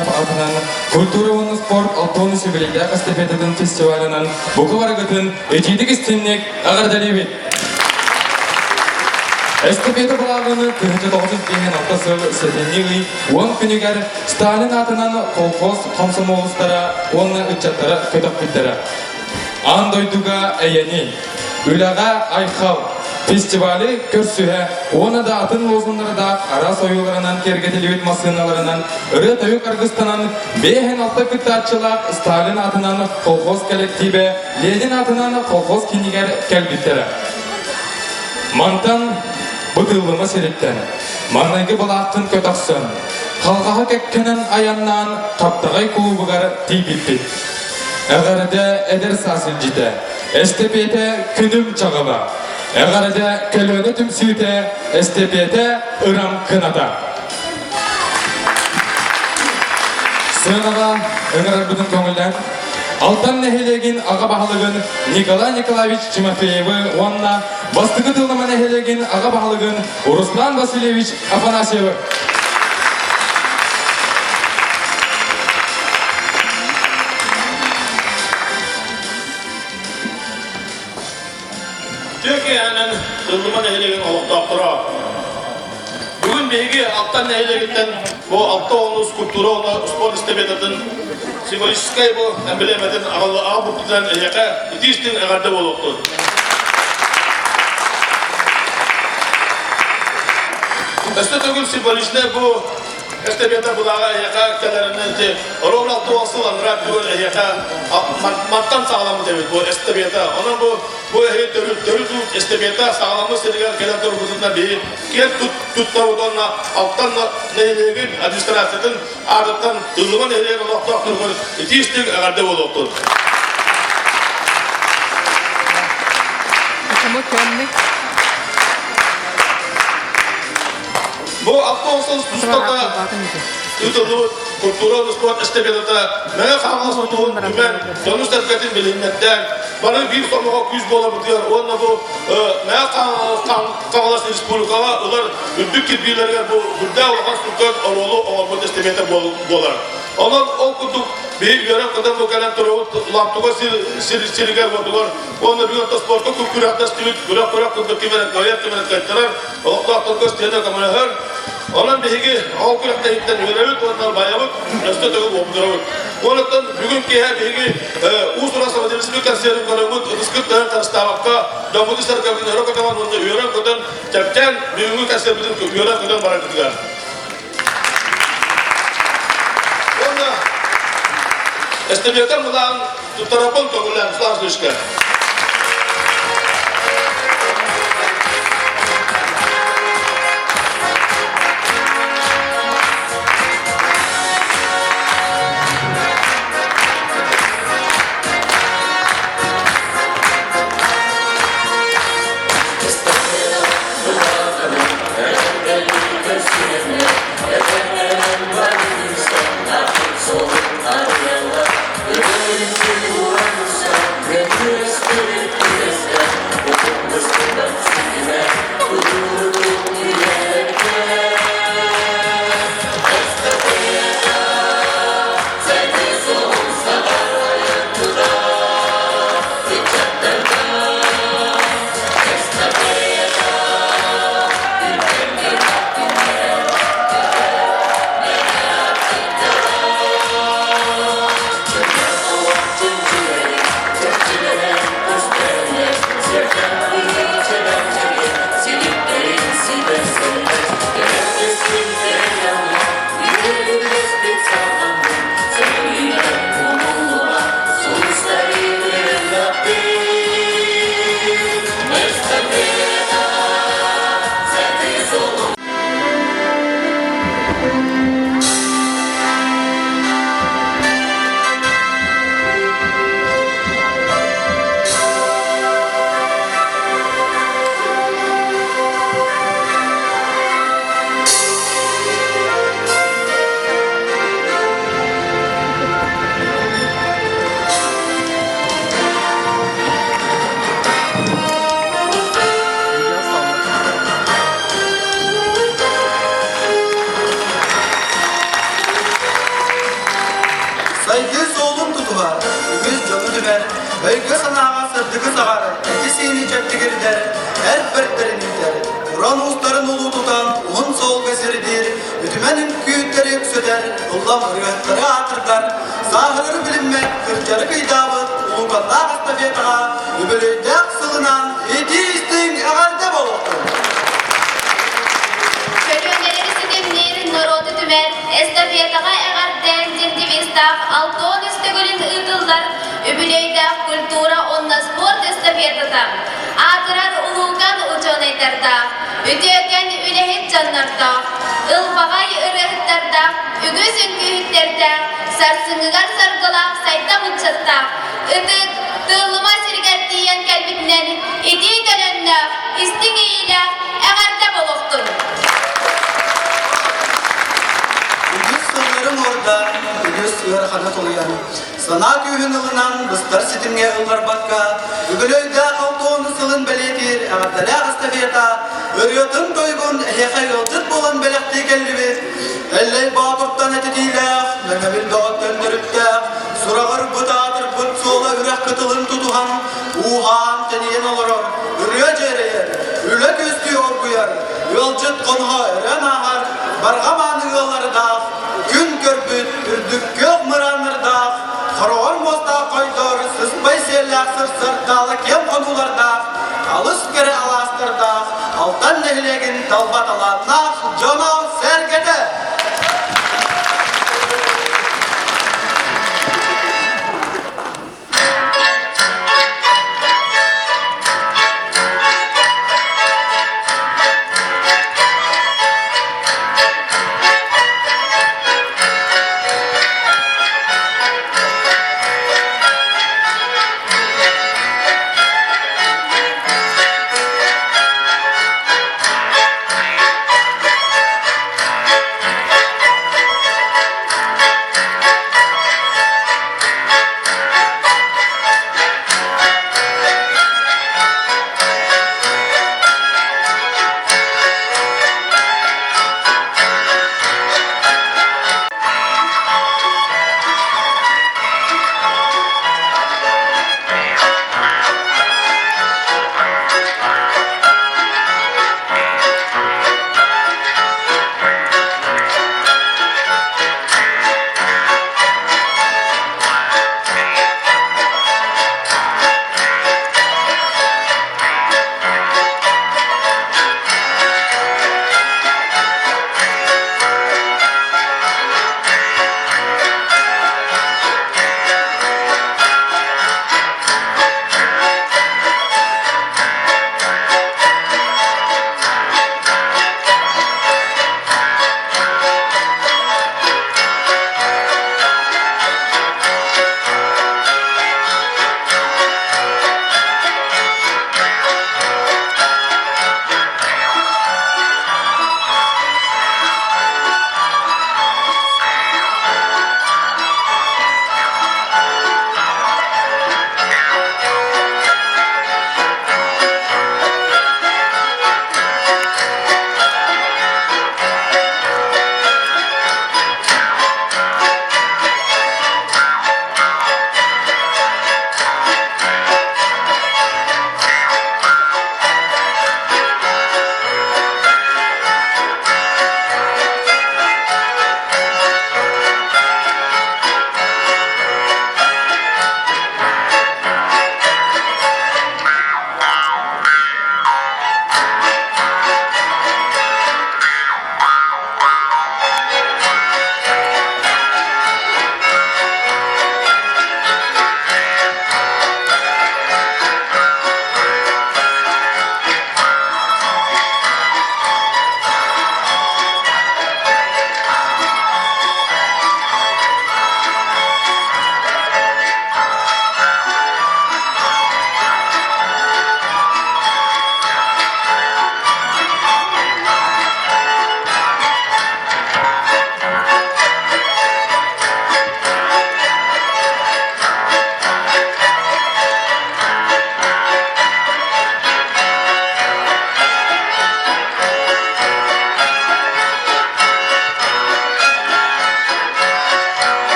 Аммосов аатынан культура уонна спорт 60 юбилейдаах эстафетатын фестивалынан бука барыгытын итиитик истинник эҕэрдэлиибит! Эстафета былааҕын 1956 сыл сэтинньи ый 10 күнүгэр Сталин аатынан колхоз комсомолустара уонна ыччаттара көтөхпүттэрэ. Аан дойдуга эйэни, үлэҕэ айхал, фестивали көрсүһэ уонна да атын лозуннардаах араас ойууларынан киэргэтиллибит массыыналарынан ырыа-тойук аргыстанан 56 кыттааччылаах Сталин аатынан колхоз кэлэктиибэ Ленин аатынан колхоз киинигэр кэлбиттэрэ. Мантан бытыыллыма сириттэн маҥнайгы былааххын көтөхсөн, халҕаһа кэккэнэн айаннаан Хаптаҕай кулуубугар тиийбиппит. Эҕэрдэ эдэр саас илдьитэ, эстэпиэтэ күнүм чаҕыла, эҕэрдэ көлүөнэ түмсүүтэ, эстэпиэтэ ырам кыната. Сыанаҕа ыҥырарбытын көҥүллээн Алтан нэһилиэгин аҕа баһылыгын Николай Николаевич Тимофеевы уонна Бастакы Тыллама нэһилиэгин аҕа баһылыгын Руслан Васильевич Афанасьевы. Түркиянан Тыллыма нэһилиэгин олохтоохторо. Бүгүн биһиги Алтан нэһилиэгиттэн бу алта уонус культура уонна спорт эстафетатын символическай бу эмблематын аҕалбыппытынан эһиэхэ итии-истиҥ эҕэрдэ буолуохтун. Өссө төгүл символичнай бу эстафета былааҕа эһиэхэ кэлэринэн ити ровно 60 сыл анараа бүгүн эһиэхэ мантан саҕаламмыт эбит бу эстафета. Онон бу эһиги төрүт төрүт эстафета саҕаламмыт сиригэр кэлэн турбутунан биһи киэн туттабыт уонна Алтан нэһилиэгин администрациятын аатыттан Тыллыма нэһилиэгин олохтоохторугар итии-истиҥ эҕэрдэ буолуохтун. Почему темный? Бу автобус тустата ыытыллыбыт культура спорт эстафетата Мэҥэ Хаҥалас улууһун түмэн дьону сэргэтин билиһиннэрдээн бары биир сомоҕо күүс буоларбытыгар уонна бу Мэҥэ Хаҥалас республикаҕа ылар үрдүк кирбиилэригэр бу үрдээх улахан сүҥкэн оруолу оҥорбут эстафета буолар. Онон ол курдук биһи үөрэн-көтөн бу кэлэн туругут Ламтуга сиригэр-уотугар уонна бүгүн спортка күрэхтэстибит, күрэх-күрэх курдук ким эрэ кыайар, ким эрэ кыайтарар, олохтоохторго стена көмөлөһөр. Онон биһиги ол күрэхтэһииттэн үөрэбит уонна байабыт, өстө төгүл уопутурабыт. Онон бүгүн киэһэ биһиги уус-уран самодельскай концерын көрөммүт, ытыскыт тыһын харыстаабакка, дьоммутун сэргэбитин өрө көтөҕөн уонна үөрэн-көтөн, чэпчээн бүгүҥҥү концерпытын үөрэн-көтөн бараргытыгар. Уонна эстафета мылаан туттараппын көҥүллээн Руслан Сайдыы суолун тутуһар, үгүс дьону түмэр, өйгө-санааҕа сырдыгы саҕар, эти-сиини чэбдигирдэр, эр бэртэрин иитэр, уран уустарын улуу тутан уһун суолга сирдиир, үтүмэн үҥкүүттэри үксэтэр, ыллам ырыаһыттары аатырдар, сааһырары билиммэт, кырдьары кыйдаабыт улууканнаах эстафетаҕа үбүлүөйдээх сылынан итии-истиҥ эҕэрдэ буолуохтун! Көлүөнэлэри ситимниир норуоту түмэр эстафетаҕа эҕэрдээн диэн девизтаах Алтон үс төгүлүн ыытыллар үбүлүөйдээх культура уонна спорт эстафетата аатырар улуукан учуонайдардаах, үтүөкэн үлэһит дьоннордоох, ылбаҕай ырыаһыттардаах, үгүс үҥкүүһүттэрдээх, сарсыҥҥыгар саргылаах сайдам ыччаттаах, ытык, тыыллыма сиригэр тиийэн кэлбитинэн итии төлөннөөх, истиҥ иэйиилээх эҕэрдэ буолуохтун! Үгүс сылларын уордаан, үгүс ыараханы тулуйан, санаа күүһүн ылынан быстар ситимҥэ ылларбакка, үбүлүөйдээх алтуон сылын бэлиэтиир эҕэрдэлээх эстафета ырыатын-тойугун эһиэхэ ыалдьыт буолан бэлэхтии кэллибит. Эллэй Боотуртан этитиилээх, Мэҥэбил бөҕөттөн төрүттээх, сураҕырбыт аатырбыт суола үрэх кытылын тутуһан, ууһаан тэнийэн олорор, ырыа дьиэрэйэр, үлэ күөстүү оргуйар, ыалдьыт хоноһо өрөөн ааһар, барҕа мааны ыаллардаах, күн көрбүт, үрдүк күөх мырааннардаах, хороҕор муостаах хойдор, сыспай сиэллээх сырсар таала киэҥ хонуулардаах, алыс кэрэ алаастардаах, Алтан нэһилиэгин талба талааннаах дьоно-сэргэтэ!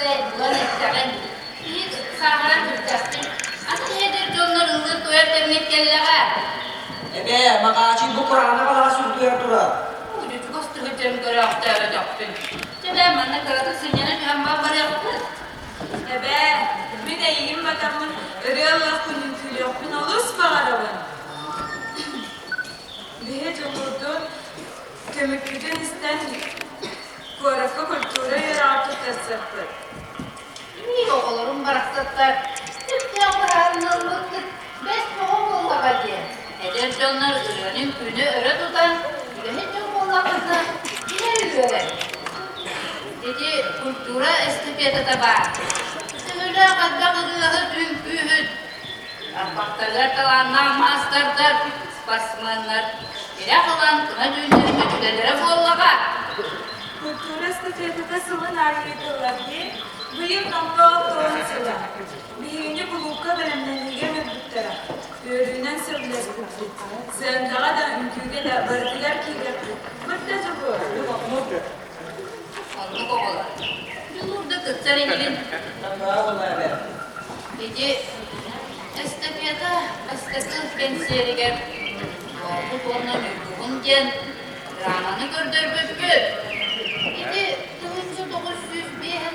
Уопсай булан эттэҕиҥ. Киһи сааһыран бүптэхпин. Атын эдэр дьоннор ыллыыр-туойар кэмҥит кэллэҕэ. Эбээ, Маҕаачый бу кураанах алаас үрдүгэр турар. Уу, чугас тыһыдьан көрөөхтөөбөтөхпүн. Чэ бээ, манна кыратык сынньана түһэн барыахпыт. Эбээ, мин эйигин батаммын ырыа ылыахпын үҥкүүлүөхпүн олус баҕарабын. Биһи дьулуурдун көмүккүтүн истэн куоракка культура үөрэҕэр туттарсыахпыт. Мин оҕолорум барахсаттар сүрдээх быһаарыныллыбыккыт бэс тоҕо буоллаҕа диэн. Эдэр дьоннор ырыаны-үҥкүүнү өрө тутан, үлэһит дьон буоллаххытына, киһи үөрэр. Ити культура эстафетата баар. Төһөлөөх элбэх ырыаһыт, үҥкүүһүт, тарбахтарыгар талааннаах маастардар, спортсменнар тирэх ылан кына түүннэргэ үлэлэрэ буоллаҕа. Культура эстафетата сылын аайы ыытыллар дии. Быйыл номнуо тоҕус сыла. Биһигини кулуупка бэлэмнэниигэ ыҥырбыттара. Үөрүүнэн сөбүлэспиппит. Сыаҥкаҕа да, үҥкүүгэ да барытыгар киириэхпит. Бырта дьулур. Оннук оҕолор. Дьулуур да кыттар инигин. Ити эстафета бастакы кэнсиэригэр Лоокут уонна Ньургуһун диэн драманы көрдөрбүппүт. Ити 1905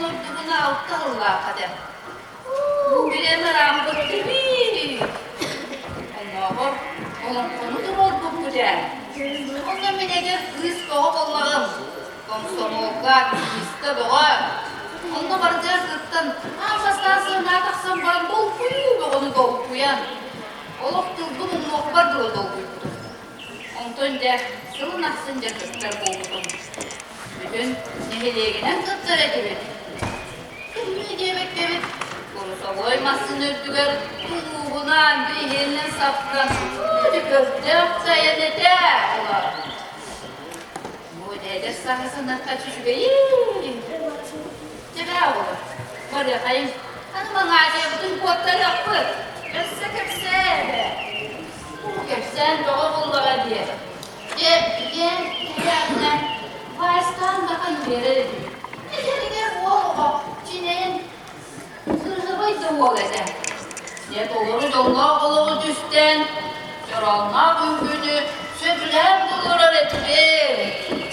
ордугуна алта сыллаах этэ. Билэн арааммыт дии. Оннооҕор олоҥхону туруорбуппут ээ. Онно мин эдэр кыыс тоҕо буоллаҕым. Комсомолга, активиста бөҕө. Онно барытыгар кыттан, аан бастаан сыанаҕа тахсан баран долгуйуу бөҕөнү долгуйан, олох тылбын умнуохпар дылы долгуйбутум. Онтон дьэ, сылын ахсын дьэ кыттар буолбутум. Бүтүн нэһилиэгинэн кыттар этибит. Кимнии диэбиккэбит, курусовой массыына үрдүгэр тулуубунаан биһиэнинэн саптан, дьэ көрдөөх сайын этэ олор. Бу эдэр саҥа санахха үчүгэйин. Дьэбээ оҕолор, барыахайыҥ, аны Маҥаадьыйабытын куоттарыахпыт. Өссө кэпсээ эбээ. Кэпсээн бөҕө буоллаҕа дии. Дьэ, билэн кэлээҕинэ, вальстаан бахан үөрэр этим. Эдэригэр уол оҕо чинэйэн кырыһыбай да уол этэ. Дьэ, толору дьоллоох олоҕу түстээн, чороонноох үҥкүүнү сөбүлээн толорор этибит.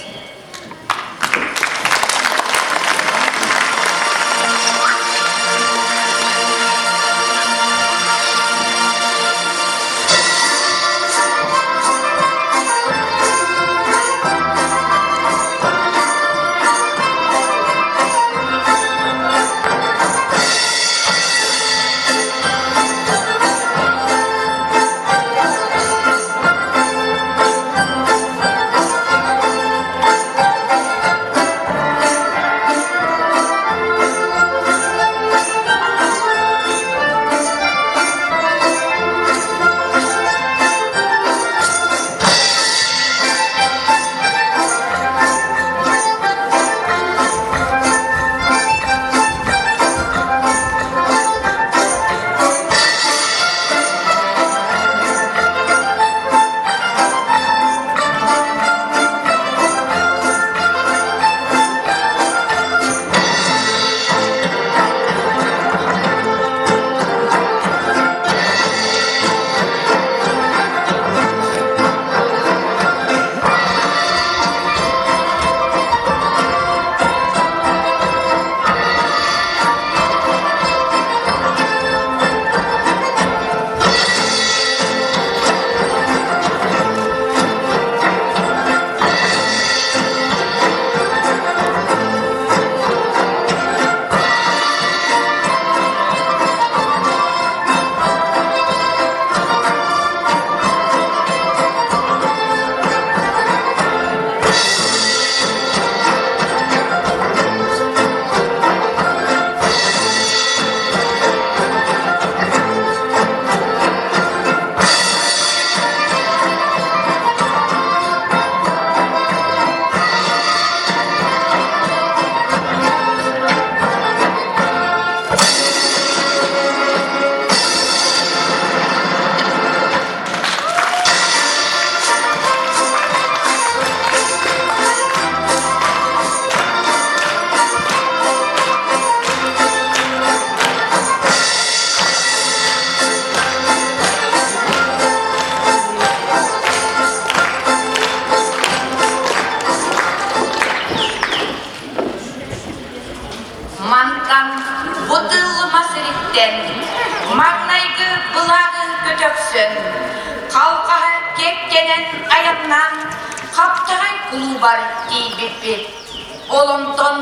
Мантан бу тыыллыма сириттэн маҥнайгы былааҕы көтөхсөн, халҕаһа кэккэнэн айаннаан Хаптаҕай кулуубар тиийбиппит. Ол онтон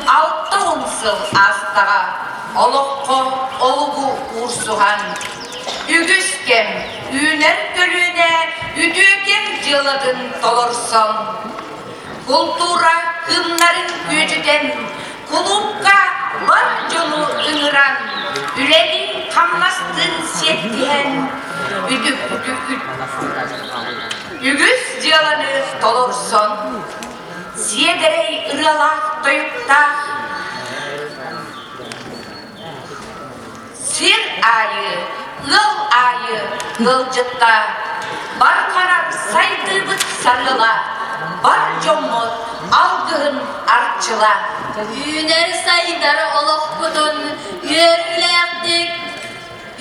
60 сыл аастаҕа олоххо олугу уурсуһан, үгүс кэм үүнэр көлүөнэ үтүө кэм дьыалатын толорсон, култуура кыымнарын күөдьүтэн, кулуупка бар дьону ыҥыран, үлэлиин-хамнастыын сиэттиһэн, үгүс дьыаланы толорсон, сиэдэрэй ырыалаах тойуктаах Сир аайы, ыал аайы ыалдьытта, барҕарар сайдыыбыт сарыала, бар дьоммут алгыһын арчыла. Үүнэр сайдар олохпутун үөрүүлээхтик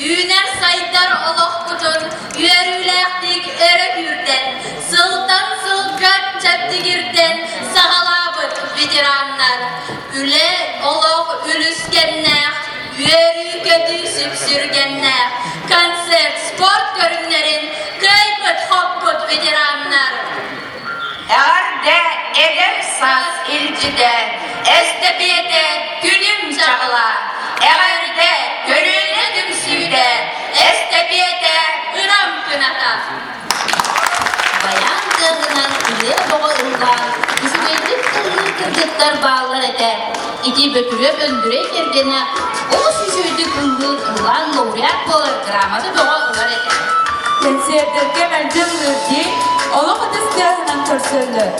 Үүнэр сайдар олохпутун үөрүүлээхтик өрө күүрдэн, сылтан сылга чэбдигирдэн саҕалаабыт ветераннар, үлэ олох үлүскэннээх, үөрүү-көтүү сүпсүргэннээх, концерт, спорт көрүҥнэрин кыайбыт-хоппут ветераннар! Эҕэрдэ эдэр саас илдьитэ, эстэпиэтэ күнүм чаҕыла, эҕэрдэ көлүөнэ түмсүүтэ, эстэпиэтэ ырам кыната. Баян тыаһынан ырыа бөҕө ыллаан, үчүгэйдик ыллыыр кыргыттар бааллар этэ. Ити Бөтүрүөп Өндүрэй кэргэнэ олус үчүгэйдик ыллыыр ыллаан лауреат буолар грамота бөҕө ылар этэ. Кэнсиэрдэргэ мэлдьи ыллыыр дии, олох ытыс тыаһынан көрсөллөр.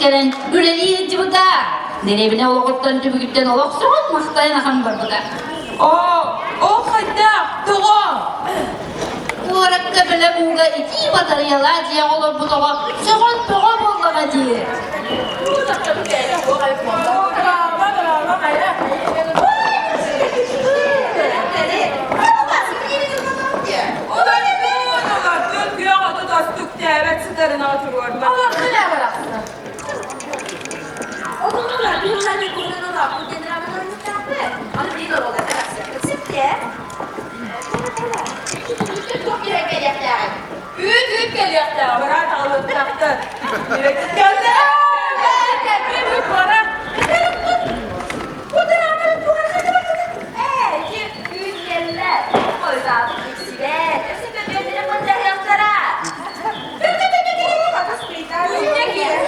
кэлэн үлэлии сылдьыбыта. Дэриэбинэ олоҕуттан түбүгүттэн олох сөҕөн махтайан ахан барбыта. Оо, ол хайдах, тоҕо? Куоракка бэлэм ууга итии батарыйалаах дьиэҕэ олорбут оҕо сөҕөн тоҕо буоллаҕа дии. Үүт-үүт кэлиэхтээх, быраат аҕалыахтаахтар. Кэллэ! Кэлбит бара.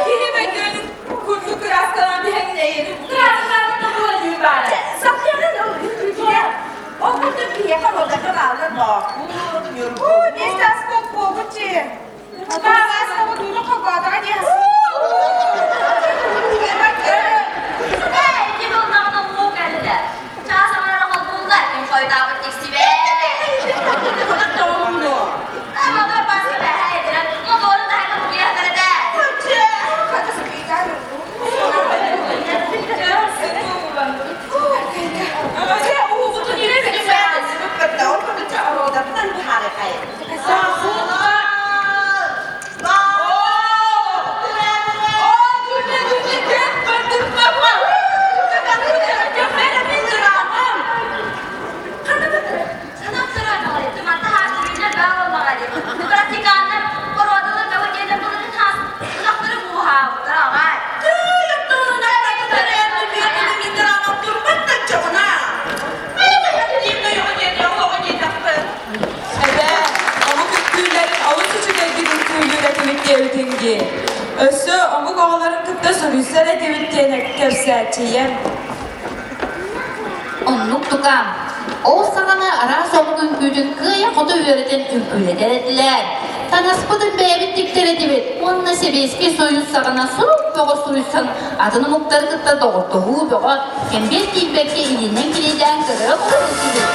Киһи мөкүөнүн курдук кырааскалаан биһэҥнэйин. Эбээ, омук үҥкүүлэрин олус үчүгэйдик үҥкүүлүүр этибит диэбитиҥ дии. Өссө омук оҕолорун кытта суруйсар этибит диэн кэпсээччийэн. Оннук тукаам. Ол саҕана араас омук үҥкүүтүн кыайа-хото үөрэтэн үҥкүүлэтэр этилэр. Таҥаспытын бэйэбит тиктэр этибит уонна Сэбиэскэй Сойуус саҕана сурук бөҕө суруйсан атын омуктары кытта доҕордоһуу бөҕө кэмбиэр тиийбэккэ илиинэн килийдээн көрө олорор этибит.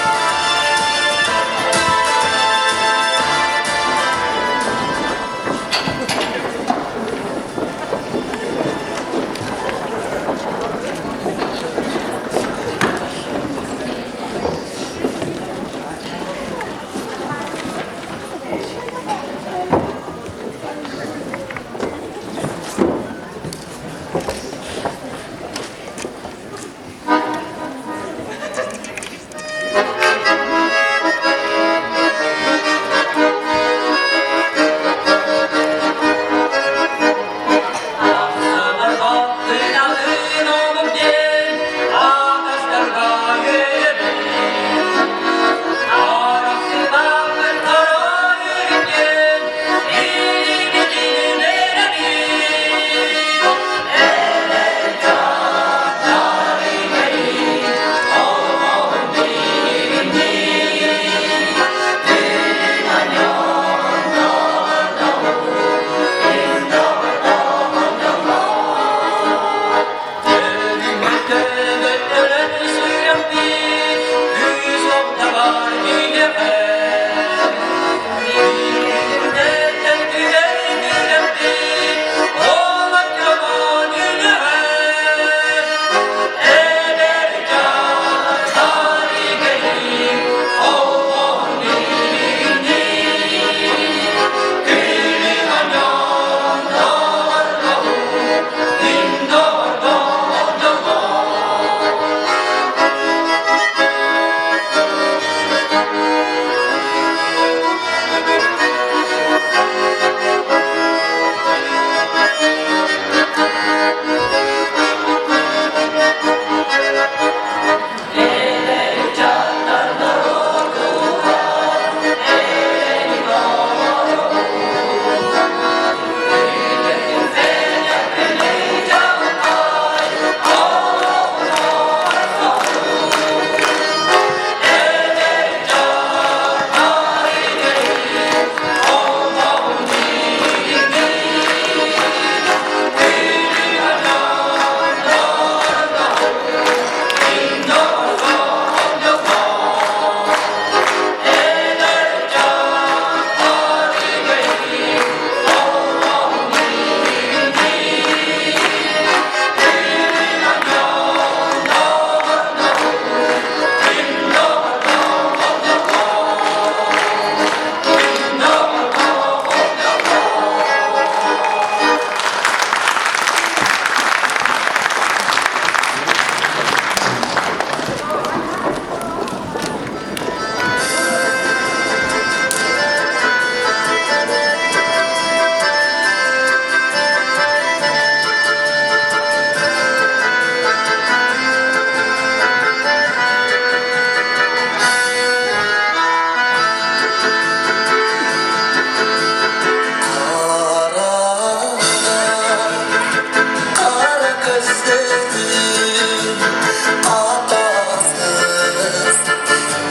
Атасыз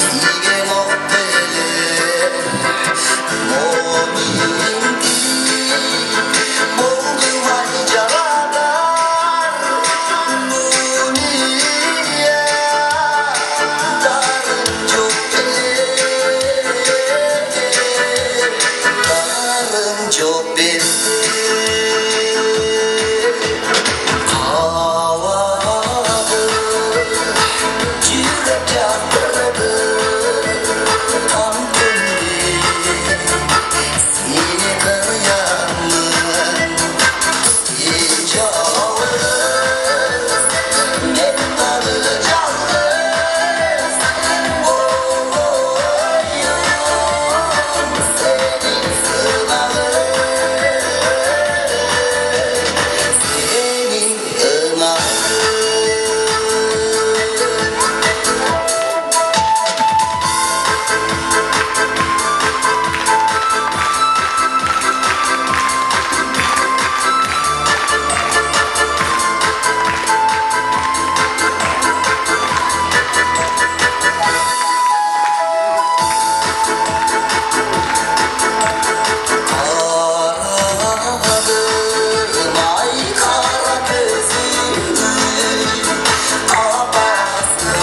киген ок беле Seni kıyanın Ay kara gözümü apasız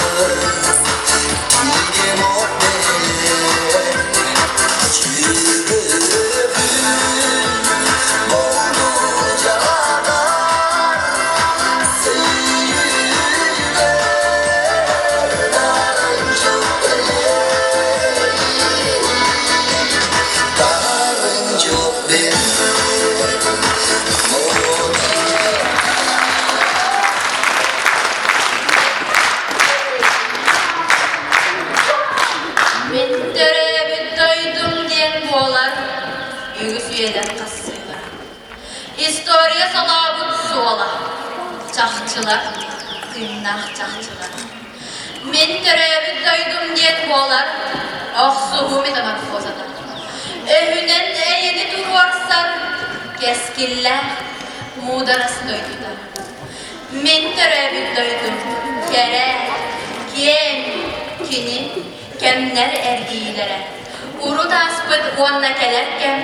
Gidem o bele Çürüdüm oldu canavar Мин төрөөбүт дойдум диэн буолар үгүс үйэлэр хасыылара. История солообут суола, чахчылар, тыыннаах чахчылар. Мин төрөөбүт дойдум диэн буолар охсуһуу метаморфозата. Өһүнэн эйэни туруорсар кэскиллээх муударас дойдута. Мин төрөөбүт дойдум кэрэ, киэҥ, кини кэмнэр эргиилэрэ. Урут ааспыт уонна кэлэр кэм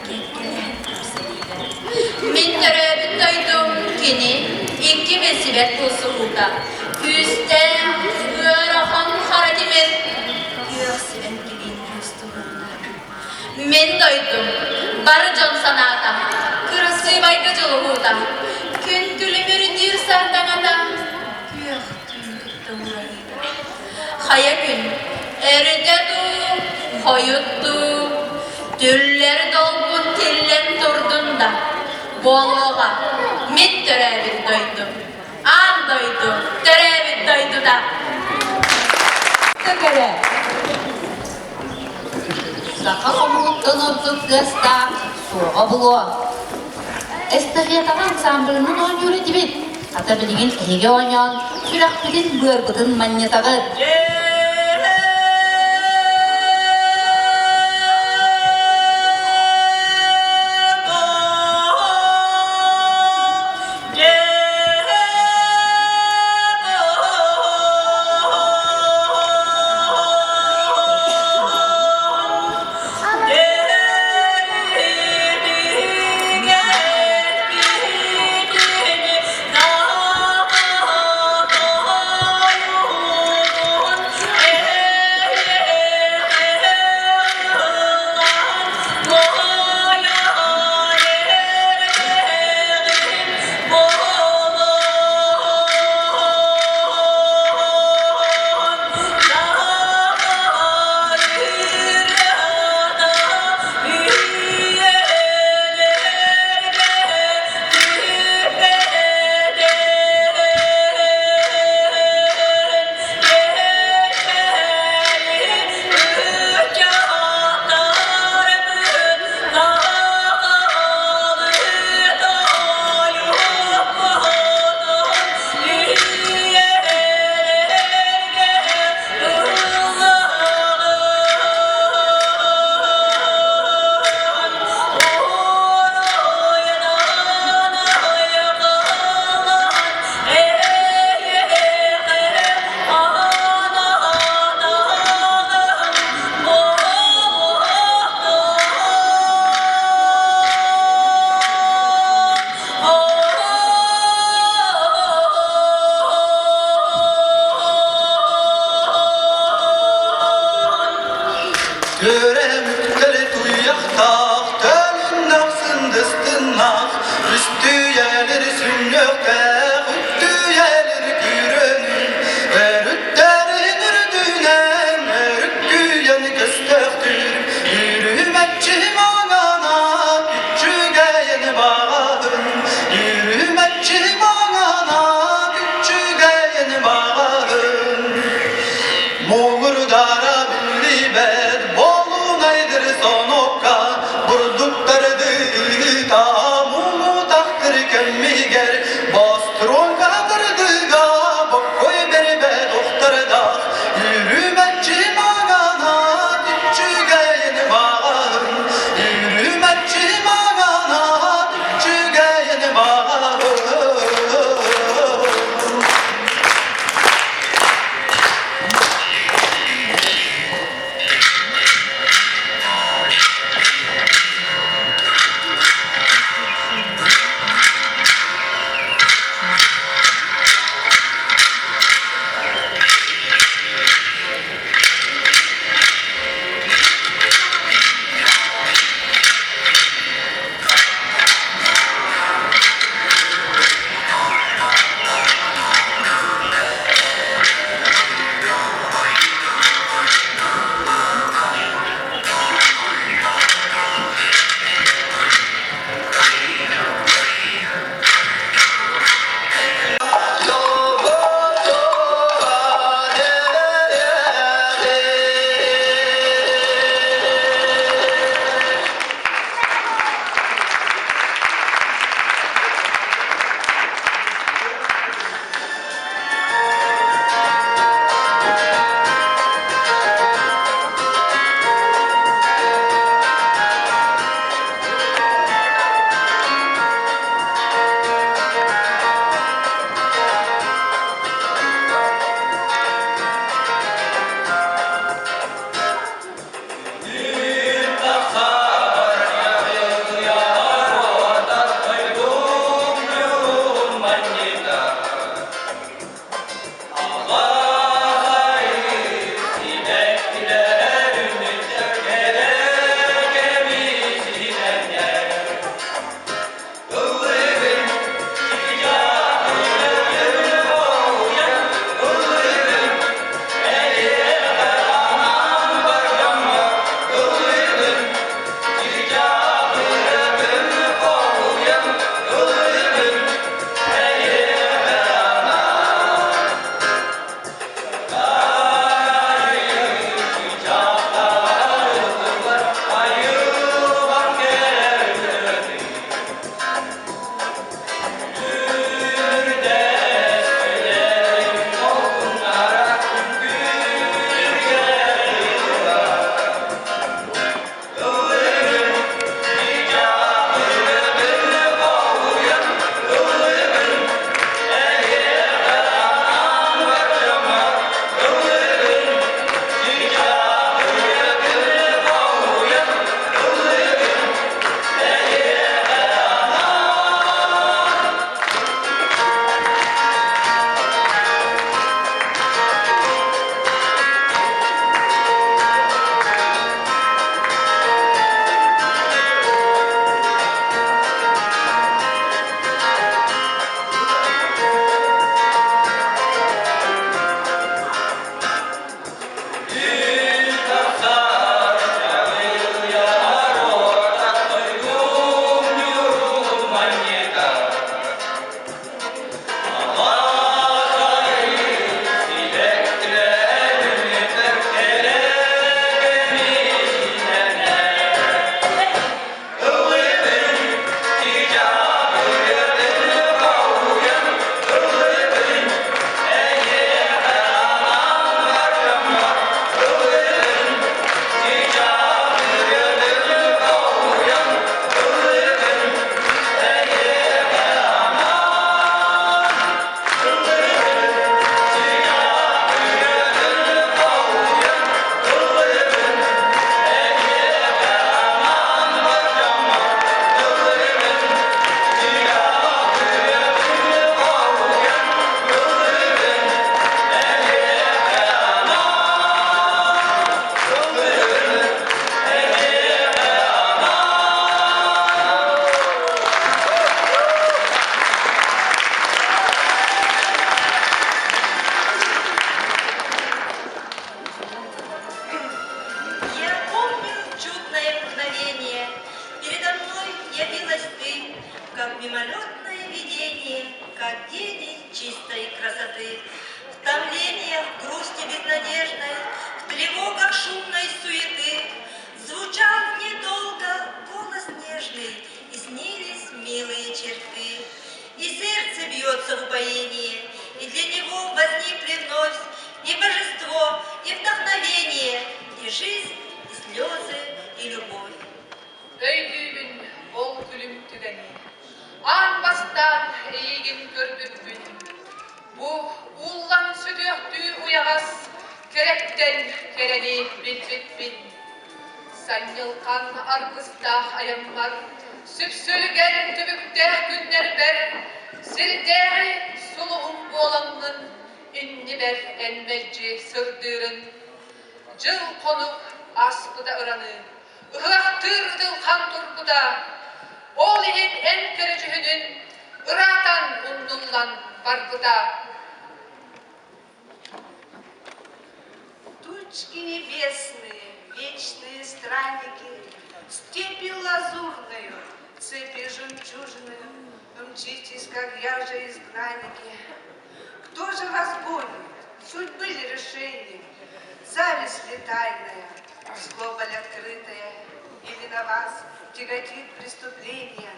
кэккэлэһэн кэпсэтиилэрэ. Мин төрөөбүт дойдум кини икки билсибэт булсуһуута. Күүстээх, ыарахан хара тимир күөх сибэккилиин күүстүһүүтэ. Мин дойдум, бары дьон санаата, кырасыыбайга дьулуһуута, күн күлүмүрдүүр сардаҥата, күөх түүн кытта уурайыыта. Хайа күн, эрдэ дуу, хойут дуу, түллэр долгун тиллэн турдун да, буолуоҕа мин төрөөбүт дойдум, аан дойду төрөөбүт дойдута. Кэрэ. Саха омугуттан ордук тыастаах суоҕа булуо. Эстафетаҕа ансамблынан оонньуур этибит. Хата билигин эһиги оонньоон сүрэхпитин быарбытын манньытаҕыт. Түөрэмүктэри туйахтаах, төлүннэх сындыстыннах, үстүйэлэри сүнньүөхтээх, үттүйэлэри күүрөнүн, өрүттэрин үрдүнэн, өрүккүйэн көстөхтүр, үрүмэччи маҥана, күчүгэйин баҕаһын, үрүмэччи маҥана, күчүгэйин баҕаһын. Муҥурдара биллибэт болунайдыр сонокка бурдуктарды ыыта муҥутахтыр көммигэр. Жизнь, и слезы, и любовь. Өйдүүбүн ол күлүм түгэни, Аан бастаан эйигин көрбүппүн. Бу ууллан сүтүөхтүү уйаҕас Кэрэттэн кэрэни билбиппин. Санньылхан аргыстаах айаммар, Сүпсүлгэн түбүктээх күннэрбэр Сирдээҕи сулуһум буолаҥҥын Иннибэр эн мэлдьи сырдыырын. Дьыл-хонук ааспыта ыраны, Ыһыахтыыр ытылхан турбута, Ол иһин эн көрүдьүһүнүн Ыраатан умнуллан барбыта. Тучки небесные, вечные странники, Степи лазурную, цепи жемчужную, Мчитесь, как я же, изгнанники. Кто же вас гонит? Судьбы ли решение? Зависть ли тайная, злоба ли открытая, Или на вас тяготит преступление,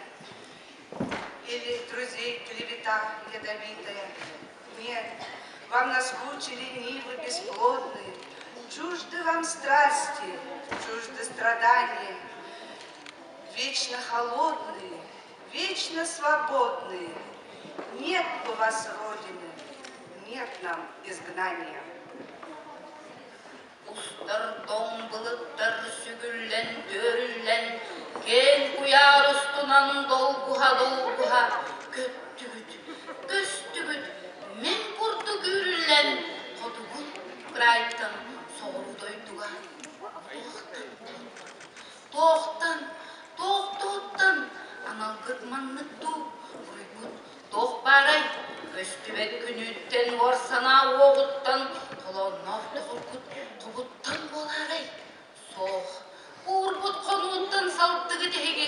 Или друзей клевета ядовитая? Нет, вам наскучили нивы бесплодные, Чужды вам страсти, чужды страдания, Вечно холодные, вечно свободные. Нет у вас Родины, нет нам изгнания. Устар тоҥ былыттар сүгүллэн түөрүллэн, киэҥ куйаар устунан долгуһа-долгуһа көттүгүт, көстүгүт, мин курдук үүрүллэн хотугу кыраайтан соҕуруу дойдуга туохтан туохтан, туох-туохтан аналгыт маннык дуу, буруйгут Туох баарай, көстүбэт күнүүттэн уор санаа уоҕуттан холоонноох доҕоргут хобуттан буолаарай? Суох, уурбут хонууттан салтыгыт эһиги,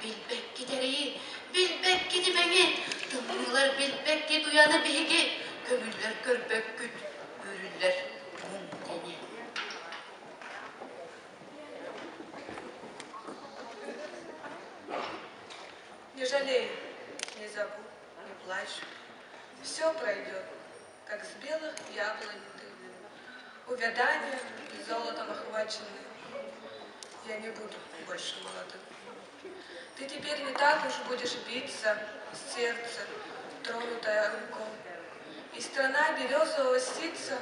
билбэккит эрэйи, билбэккит имэҥи, тымныылар билбэккит уйаны биһиги, көмүллэр көрбөккүт, үүрүллэр муҥ тэҥэ. Не жалею, не зову, не плачу. Все пройдет, как с белых яблонь дым. Увядание золотом охваченное. Я не буду больше молодым. Ты теперь не так уж будешь биться, сердце, тронутое огоньком. И страна березового ситца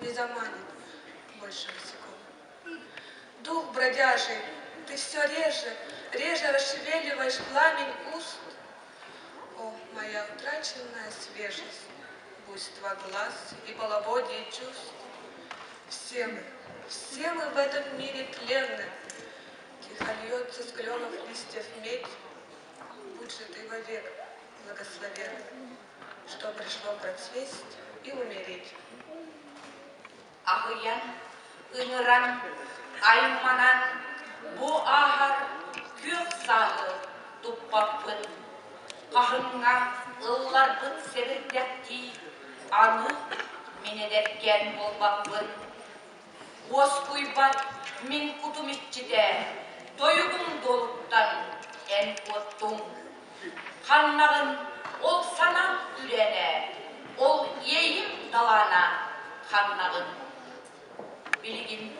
не заманит больше босиком. Дух бродяжий, ты все реже, реже расшевеливаешь пламень уст. О, моя утраченная свежесть, буйство глаз и половодье чувств. Все мы, все мы в этом мире тленны. Тихо льется с кленов листьев медь. Будь же ты вовек благословен, что пришло процвесть и умереть. Аһыйан, ыҥыран, айманан бу ааһар күөх сааһы туппаппын. Хаһыҥҥа ылларбыт сэбирдэхтии аны мин эдэркээн буолбаппын. Уоскуйбат мин кутум иччитэ, тойугум дуолуттан эн куоттуҥ. Ханнаҕын ол санаам күрээнэ, ол иэйим талаана ханнаҕын? Билигин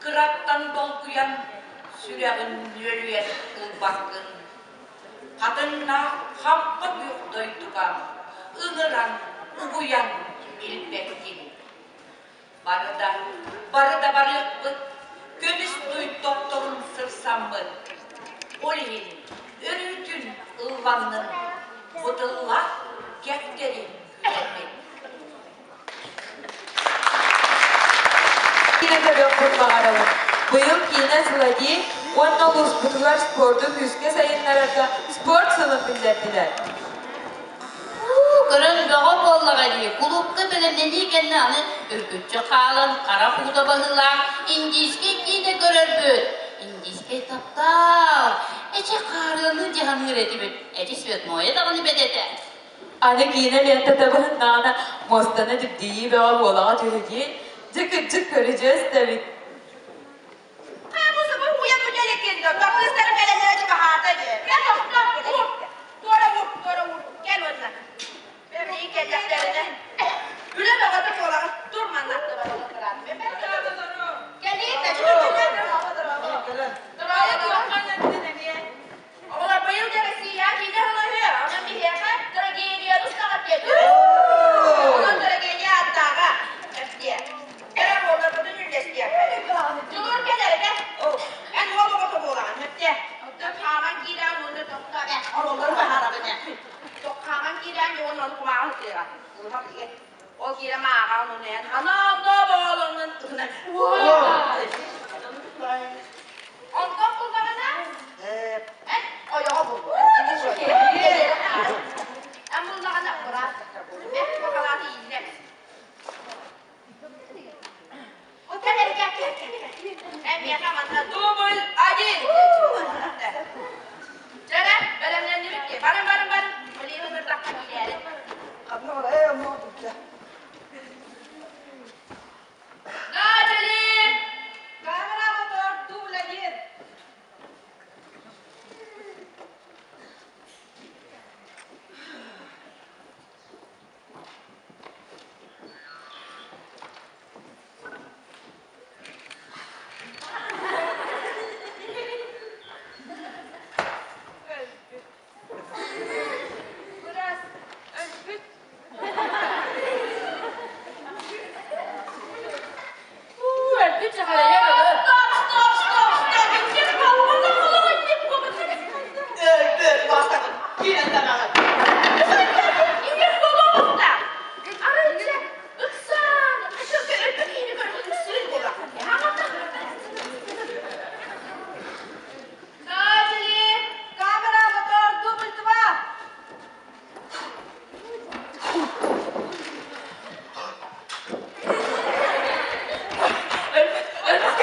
кыраттан долгуйан, сүрэҕим нүөлүйэн ылбаккын. Хатыҥнаах хампа күөх дойдуга ыҥыран, угуйан илпэккин. Бары да, бары да барыахпыт, көмүс дуй тохторун сырсаммыт. Ол иһин өрүүтүн ылланнын, бытыллах кэккэри күүтэммит. Киинэ көрүөхпүт баҕарабын. Быйыл киинэ сыла дии уонна улууспутугар спорду күүскэ сайыннарарга спорт сылын биллэрдилэр. Көрөн бөҕө буоллаҕа дии, кулуупка бэлэмнэнии кэннэ аны үргүччү хаалан харах уута баһыылаах индийскэй киинэ көрөрбүт. Индийскэй таптал, эчи хаарыаны дьаһаныыр этибит, эчи цветное даҕаны бэт этэ. Аны киинэ лиэнтэтэ быһыннаҕына муостаны дибдийии бөҕө буолаҕа түһү дии, дьэ кырдьык көрүдьүөс да эбит. миэхэ манна дубль один. Дьэрэ, бэлэмнэннибит дии. Барын, барын, барын. Билиэни ырдахха киирээри. Начали! Камера мотор дубль один. Өлбүт. Бырас, өлбүт. Өлбүт сахалайар өлөр. Стоп, стоп, стоп, стоп! Иккис буолбутун булугун дип буолбутун. Өлбүт, бастакы киирэн даҕаны. Иккис буолуохта. Арыйча, ыксаан, өсөкө өлбүт киһини көрбүт ыксыыр буолар. Начали! Камера мотор дубль два. Өлбүт, өлбүт.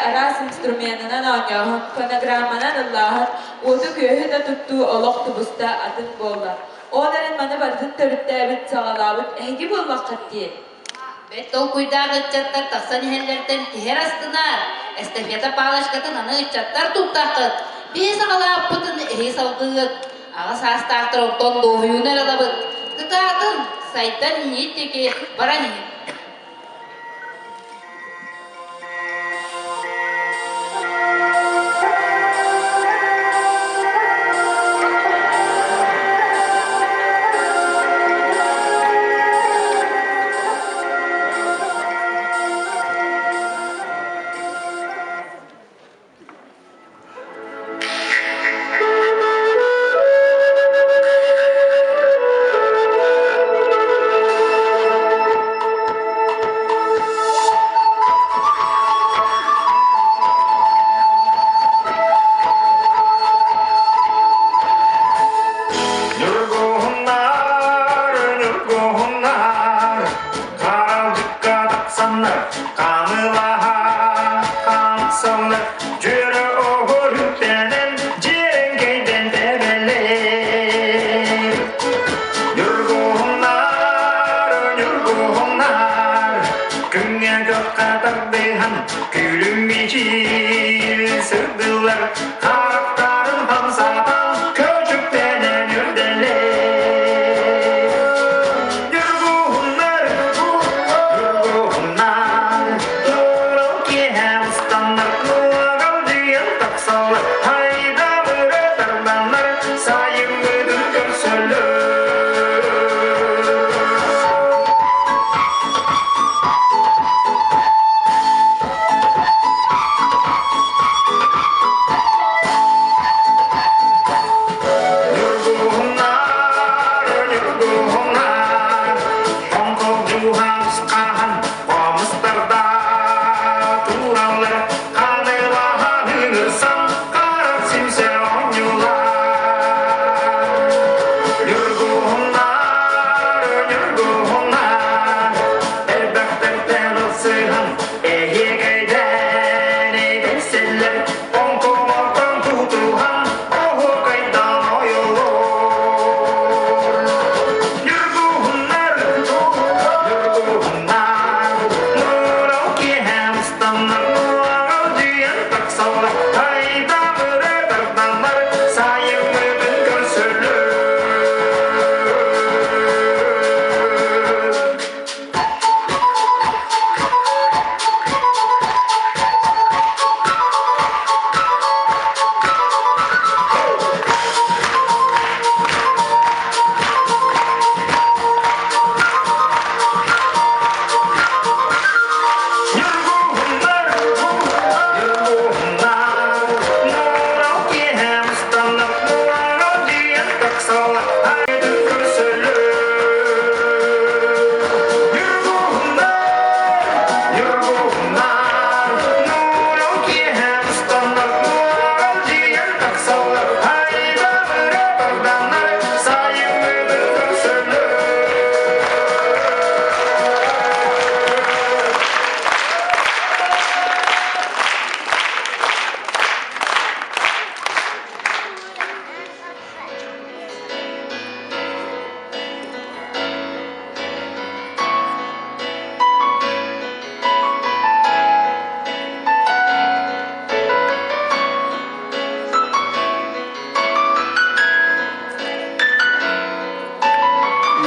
араас инструменынан оонньооһун, фонограмманан ыллааһын, уоту-күөһү да туттуу олох тубуста, атын буолла. Ол эрэн маны барытын төрүттээбит, саҕалаабыт эһиги буоллаххыт дии. Бэрт толкуйдаах ыччаттар тахсан иһэллэртэн киһи эрэ астынар. Эстафета палочкатын аны ыччаттар туттаххыт. Биһи саҕалааппытын эһиги салгыыгыт. Аҕа саастаахтар онтон дуоһуйууну эрэ ылабыт. Кытаатын, сайдан иһит диэки баран иһин. Ньургуһуннар, ньургуһуннар, харалдьыкка тахсаннар, хаамылаһа хаамсаллар, дьүөрэ оһор үктэнэн, дьиэрэҥкэйдэн тэбэлэр. Ньургуһуннар, ньургуһуннар, күҥҥэ көххө тардыһан, күлүм мичил сырдылар, харахтарын хамсатан, көчүктэнэн үрдэлэр. Ньургуһуннар, ньургуһуннар, нуурал киэһэ устаннар, нуоҕалдьыйан тахсаллар, хайдабыра тарданнар, сайыҥҥытын көрсөллөр. Ньургуһуннар, ньургуһуннар, хоҥколдьуһан хаһан хомустарда тураллар, ханыылаһан ыҥырсан, харах симсэ оонньуулар. Ньургуһуннар, ньургуһуннар, элбэхтэртэн ылсыһан, эһиэкэйдэн эдэрсэллэр, оҥкомортон тутуһан, оһуокайдан ойолор. Ньургуһуннар, ньургуһуннар, нуурал киэһэ устаннар, нуоҕалдьыйан тахсаллар, хайдабыры тарданнар, сайыҥҥытын көрсөллөр. Ньургуһуннар, ньургуһуннар, нуурал киэһэ устаннар, нуоҕалдьыйан тахсаллар, айдын көрсөллөр. Ньургуһуннар, ньургуһуннар, нуурал киэһэ устаннар, нуоҕалдьыйан тахсаллар, айдабыра тарданнар, сайыҥҥытын көрсөллөр.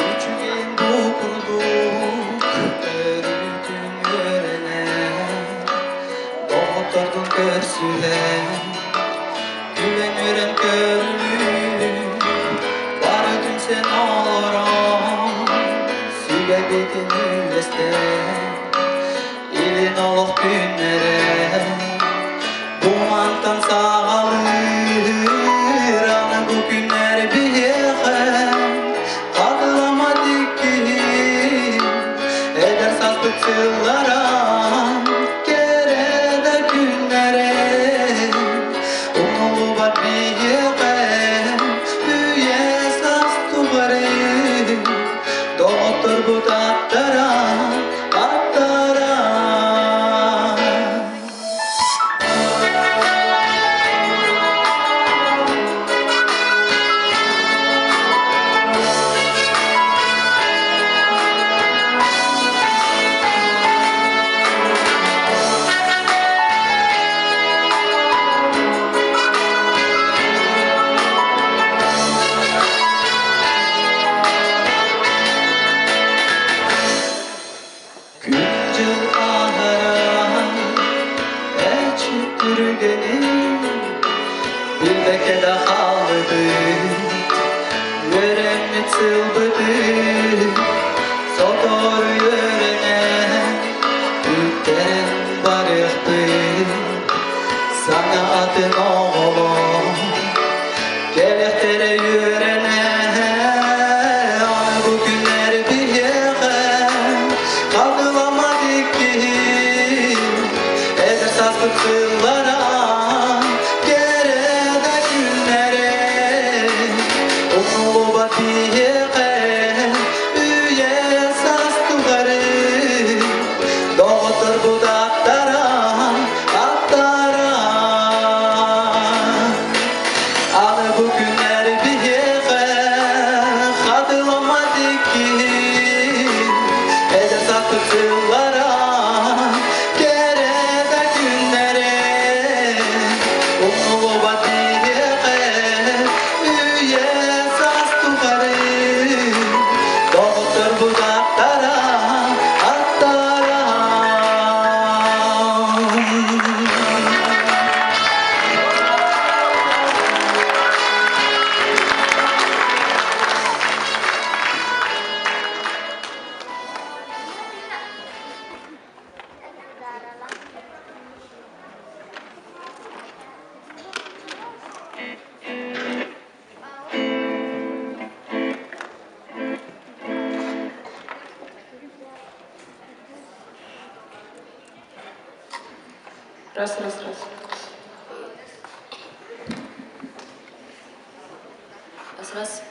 Үчүгэйин бу курдук өрүүтүн үөрэнэн, доҕоттордун көрсүһэн, күлэн-үөрэн көрүлүү, бары түмсэн олорон, сүбэбитин үллэстэн, илин олох күннэрэ бу мантан саҕалыыр, аны бу күннэр биһиэхэ хатыламмат иккиһин, эдэр сааспыт сыллара, кэрэ да күннэрэ, умнуллубат биһиэхэ үйэ саас тухары, доҕотторбут аттара, аттара. түгэни Билбэккэ да хааллыбыт, үөрэммит сылбытын Сотору үөрэнэн, үктэнэн барыахпыт. Саҥа атын оҕолор кэлэхтэрэ үөрэнэ Аны бу күннэр биһиэхэ хатыламмат иккиһи Эдэр сааспыт сыллара кэрэ да күннэрэ Умнуллубат биһиэхэ үйэ саас тухары Доҕотторбут аттара аттара Аны бу күннэр биһиэхэ хатыламмат иккиһи Эдэр сааспыт сыллара кэрэ да күннэрэ Умнуллубат биһиэхэ үйэ саас тухары Доҕотторбут аттара аттара. Раз, раз, раз. Раз, раз.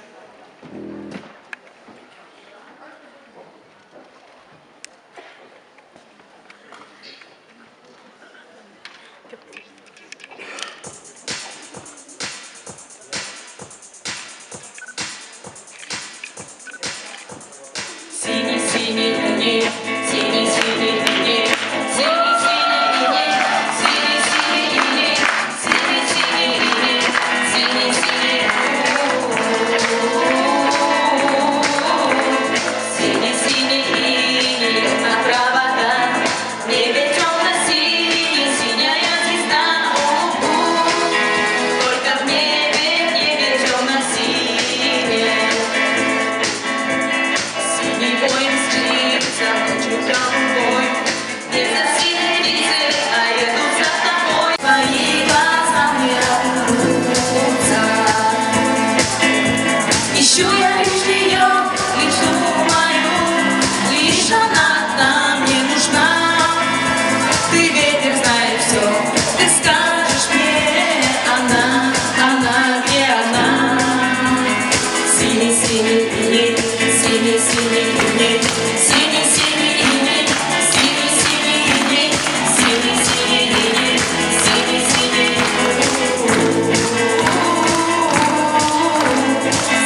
Синий-синий иней, синий-синий иней, синий-синий иней, синий-синий иней, синий-синий иней, синий-синий. Синий-синий иней на провода, в небе темно-синий, синяя звезда. У-у, только в небе темно-синяя. Синий бой мчится ночью голубой, Не за синицы, а еду за тобой. Твои глаза не рвутся. Ищу я лишь ее, лишь думаю, лишь она одна мне нужна. Ты, ветер, знаешь все, ты скажешь мне, она, она, где она? Синий, синий иней, синий, синий иней, синий, синий иней, синий, синий иней, синий, синий иней, синий, синий.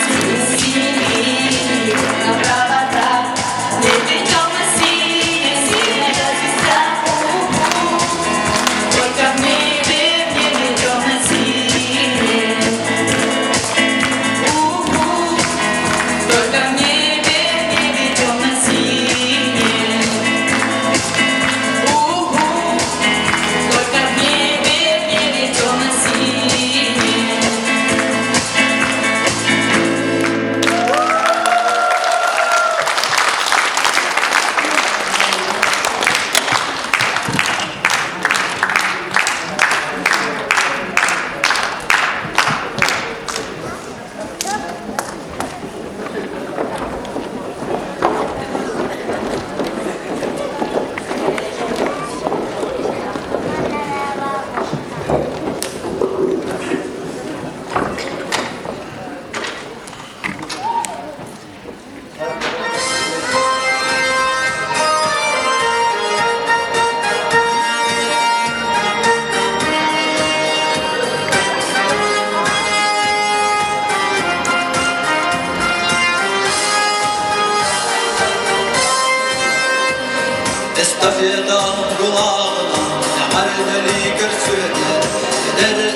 Синий, синий иней на проводах, в небе темно-синяя, синяя звезда. У-у. Только в небе темно-синее. У-у. Только в небе темно-синее. У-у. Только в небе темно-синее. Эстафета кулағына, Эҕэрдэлии көрсүөтэ, эдэр